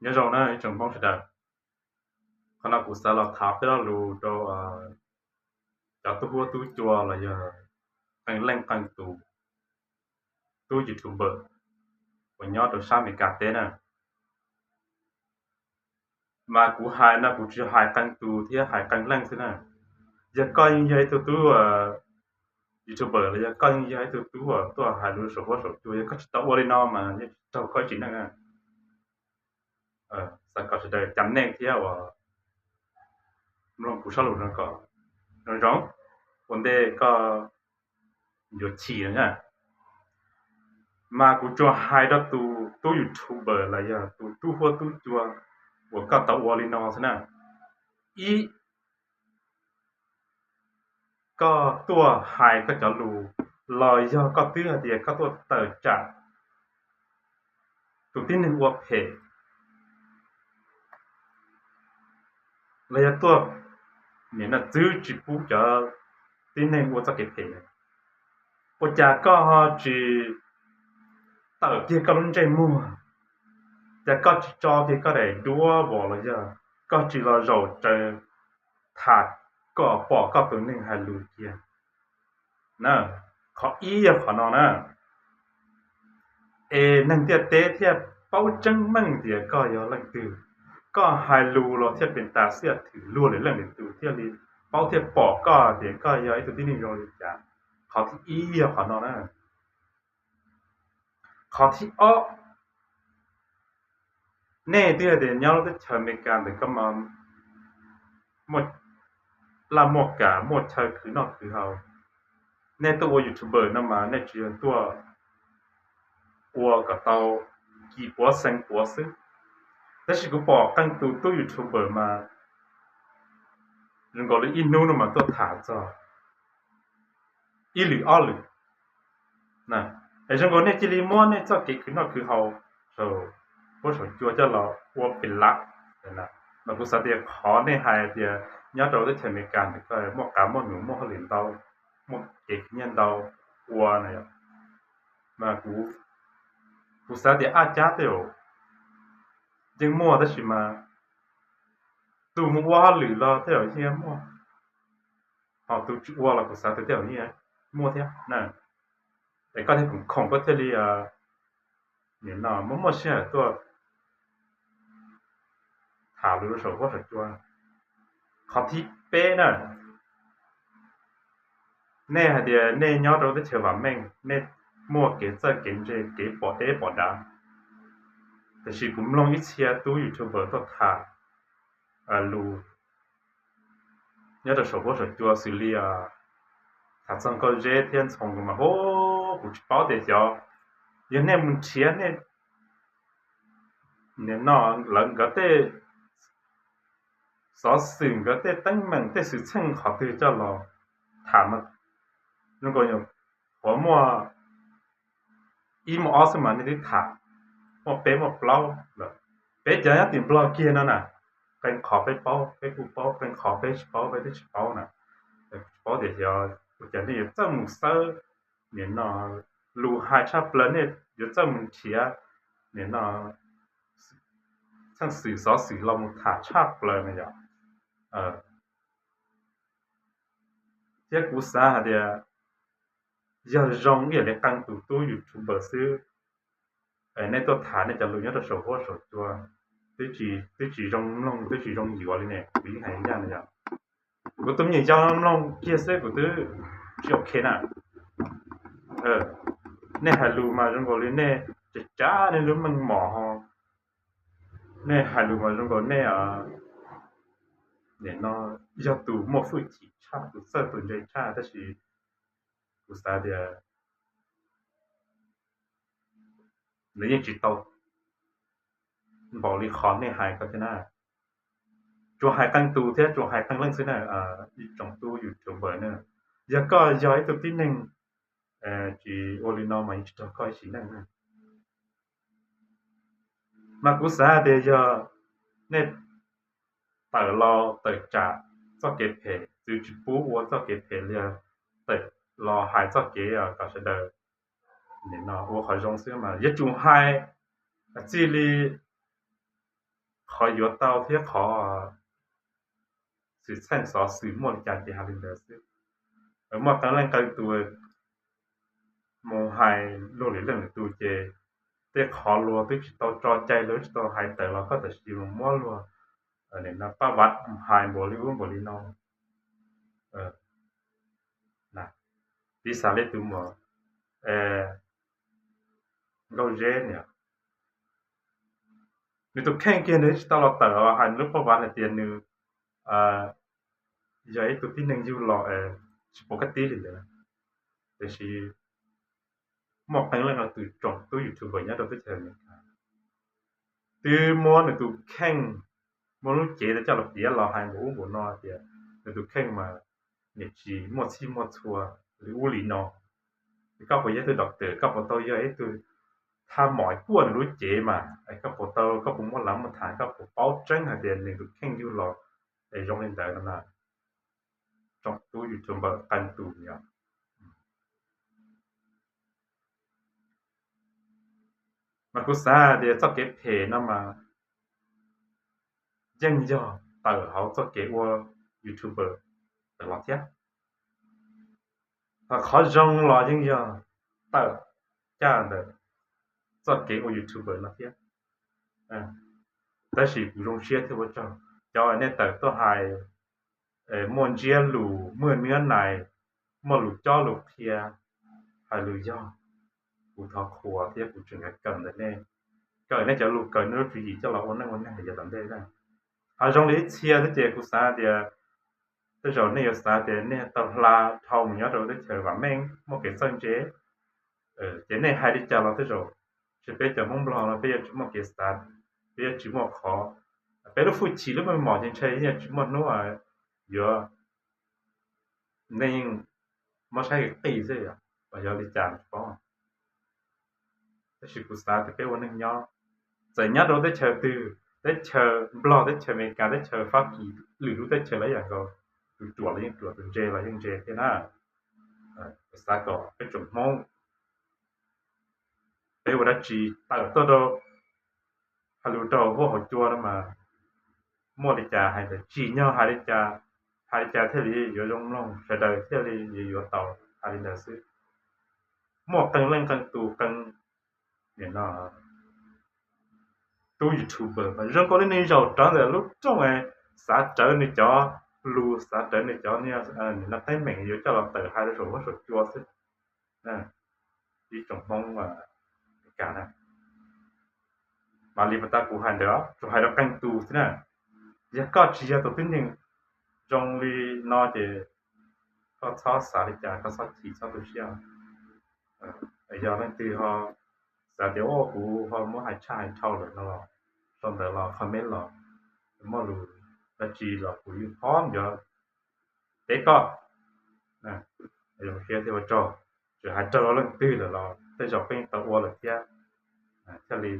Nyob zoo na ib tsoom Hmoob sawv daws, qhov no kuv xav los tham peb lo lus rau cov tub huab tub cua los yog qee leej qee tus tub YouTuber uas nyob rau sab Amelikas teb na. Mas kuv hais no kuv tsis hais qee tus thiab hais qee leej xwb na. Yog koj yeej yog ib tug tub YouTuber los yog koj yeej yog ib tug tub uas tuaj hais lus saum huab saum cua, yog koj tsis tau ua li no mas yeej tsis raug koj txiv neej na. Xav kom sawv daws cam neej thiab uas mloog kuv sab lus no kom zoo zoo ua ntej koj yuav chim na. Mas kuv tsuas hais rau tus tub YouTuber los yog tus tub huab tub cua uas koj tau ua li no xwb na. Ib, koj tuaj hais koj cov lus los yog koj twb hais tias koj tuaj tawm tsam tus tib neeg ua phem los yog tuaj nim no txwv tsis pub cov tib neeg ua txoj kev phem, ua cas koj ho tsis tawm kiag koj lub ntsej muag? Cas koj tsis tso kiag koj daim duab vos los yog koj tsis los zaum tsaws tham kom pom koj tus neeg hais lus kiag na? Qhov ib yog qhov no na. Es neeg ntiaj teb thiaj paub tseeb meej tias koj yog leej twg. Koj hais lus los thiaj pes tas xiaj thwm luag lwm leej lwm tus thiaj li paub thiaj pom koj tias koj yog ib tug tib neeg zoo li cas. Qhov thib ib yog qhov no na. Qhov thib ob, nej twb hais tias nyob lub teb chaws Amelikas ntawm koj mas muaj laj muaj kam muaj chaw khwv noj khwv haus. Nej tuaj ua YouTuber no mas nej tsis yog tuaj ua kom tau kis puav xees puav xwb. Tab sis kuv pom qee tus tub YouTuber mas zoo nkaus li ib hnub no mas tuaj tham txog ib lwm ob lwm. Es zoo nkaus nej cia li muab nej txoj kev khwv noj khwv haus saum huab saum cua coj los ua pem lav. Mas kuv xav tias qhov nej hais tias nyob rau teb chaws Amelikas ntawm koj muaj qab muaj num muaj hauj lwm ntau, muaj kev khwv nyiaj ntau ua na, mas kuv xav tias ab cab tej zaum yeej muaj tab sis mas tus mus ua hauj lwm los tej zaum yeej muaj, ho tus tsis ua los kuv xav tias tej zaum yeej muaj thiab na. Es koj thiaj khoom khoom koj thiaj li nim no muaj muaj sij hawm tuaj tham lus rau saum huab saum cua. Qhov thib peb na, nej hais tias nej nyob rau teb chaws vam meej, nej muaj kev txawj kev ntse kev pom deb pom dav, tiam sis kuv mloog ib txhia tub YouTuber tuaj tham lus nyob rau saum huab saum cua xws li tham txog Nkauj Zeb thiab Ntxhoo mas hu, kuv tsis paub tias xyov yog nej mus nrhiav nej nim no lawv nkawd tej xov xwm nkawd tej teeb meem tej xwm txheej qhov twg coj los tham mas zoo nkaus nyuam qhuav muaj ib muaj ob xwb mas nej twb tham muaj peb muaj plaub lawm. Peb cov nyob tim Nplog kiag no na, qee qhov peb paub peb kuj paub, qee qhov peb tsis paub peb twb tsis paub na. Tsis paub tias xyov ua cas nej yuav txawj mus xawb nim no lus hais tshaj plaws, nej yuav txawj mus nrhiav nim no txheej xwm xov xwm los mus tham tshaj plaws na yom. Thiab kuv xav hais tias yog zoo ib yam li qee tus tub YouTuber xwb, nej tuaj tham nej cov lus nyob rau saum huab saum cua twb tsis zoo mloog twb tsis zoo yuav li ne, kuv yeej hais ncaj no yom. Kuv tus me nyuam yaus mloog kiag xwb kuv twb tsis ok na. Nej hais lus mas zoo nkaus li nej tsav tsav nej lub meej mom ho, nej hais lus mas zoo nkaus nej nim no yog tus muaj hwj chim tshaj tus txawj tus ntse tshaj tab sis kuv xav tias nws yeej tsis tau npaum li qhov nej hais ko thiab na. Tsuas hais qee tus thiab tsuas hais qee leej xwb na, ib tsoom tub YouTuber na. Yog koj yog ib tug tib neeg tsis ua li no mas yeej tsis raug koj ib sim neej na. Mas kuv xav tias yog nej tawm los tawm tsam txoj kev phem, txwv tsis pub ua txoj kev phem li, tawm los hais txoj kev kom sawv daws nim no ua qhov zoo xwb mas yuav tsum hais txij li qhov yuav tau thiab qhov xwm txheej xov xwm muaj li cas ces hais li ntawd xwb. Muaj qee leej qee tus mus hais luag lwm leej lwm tus ces tej qhov luag twb tsis tau tso cai, luag tsis tau hais tawm los koj tam sim mus muab luag paj vav hais npaum li ub npaum li no. Piv xam li tus muam Nkauj Zeb niam, nws tus kheej kiag nws tsis tau los tawm hais nws lub paj vav hais tias nws yog ib tug tib neeg yug los tsis pom kab tib li ntawd. Tiam sis muaj qee leej no tus tsoom tub YouTuber nyob rau teb chaws Amelikas twb muab nws tus kheej, muab lub cev coj los piav los hais npaum ub npaum no tias nws tus kheej mas niam tsis muaj txhij muaj txhua li ub li no. Koj puas yog ib tug doctor, koj puas tau yog ib tug thaj mom kuaj nws lub cev mas, koj puas tau, koj puas muaj lav muaj tham, koj puas paub tseeb hais tias nws tus kheej yug los es zoo li ntawd no na? Tsoom tub YouTuber qee tus yog mas kuv xav hais tias txoj kev phem no mas yeej yog tawm hauv txoj kev ua YouTuber tawm los thiab. Ho qhov zoo los yeej yog tawm caj ntawm txoj kev ua YouTuber no thiab. Tab sis kuv zoo siab thiab ua tsaug cov uas nej tawm tuaj hais muaj ntsiab lus muaj nuab nais, muaj lus cob lus qhia, hais lus yog, kuv thov qhuas thiab kuv tseem kawm ntawm nej, kawm nej cov lus, kawm nej lub tswv yim coj los ua neej ua neeg yav tom ntej na. Ho zoo li ib txhia thiab ces kuv xav tias tej zaum nej yuav xav tias nej tau hla dhau mus nyob rau teb chaws vam meej muaj kev txawj ntse, ces nej hais li cas los tej zaum tsis, peb cov Hmoob Nplog no peb yuav tsis muaj kev xav, peb yuav tsis muaj qhov, peb lub hwj chim lub meej mom ces ntshe yeej tsis muaj hnub yuav, nej yeej muab saib qis xwb los yog li cas tsis paub. Tab sis kuv xav tias peb ua neej nyob, txawm nyob rau teb chaws twg, teb chaws Nplog, teb chaws Amelikas, teb chaws Fab Kis, lwm lub teb chaws los ib yam nkaus, tus ruam los yeej ruam, tus ntse los yeej ntse thiab na. Kuv xav kom peb tsoom Hmoob peb ua dab tsi tawm tuaj rau hais lus rau huab hauv cua no mas muaj li cas hais ntawd, tsim nyog hais li cas, hais li cas thiaj li yuav zoo mloog, sawv daws thiaj li yuav tau, hais li ntawd xwb. Muaj qee leej qee tus qee tub YouTuber mas zoo nkaus li nws zaum rawv ntawm lub rooj, xav rawv nws cov lus, xav rawv nws cov nws nab teeb meem yuav coj los tawm hais rau saum huab saum cua xwb. Ib tsoom Hmoob Amelikas na, mas li pas tas kuv hais ntawd tsuas hais rau qee tus xwb na. Yog koj tsis yog tus tib neeg zoo li no ces koj txhob xav li cas, koj txhob chim txhob tu siab. Yog leej twg ho xav tias ua kuv ho muab hais tshaj hais dhau lawm no los sau ntawv los comment los, muaj lus dab tsi los kuv yeej phob ncuav teb koj. Zoo siab thiab ua tsaug, tsis hais raug leej twg lawm los tej zaum peb tau ua lawm thiab, thiaj li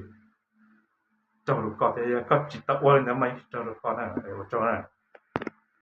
raug rau koj thiab. Yog koj tsis tau ua li ntawd mas yeej tsis raug rau koj na. Ua tsaug na.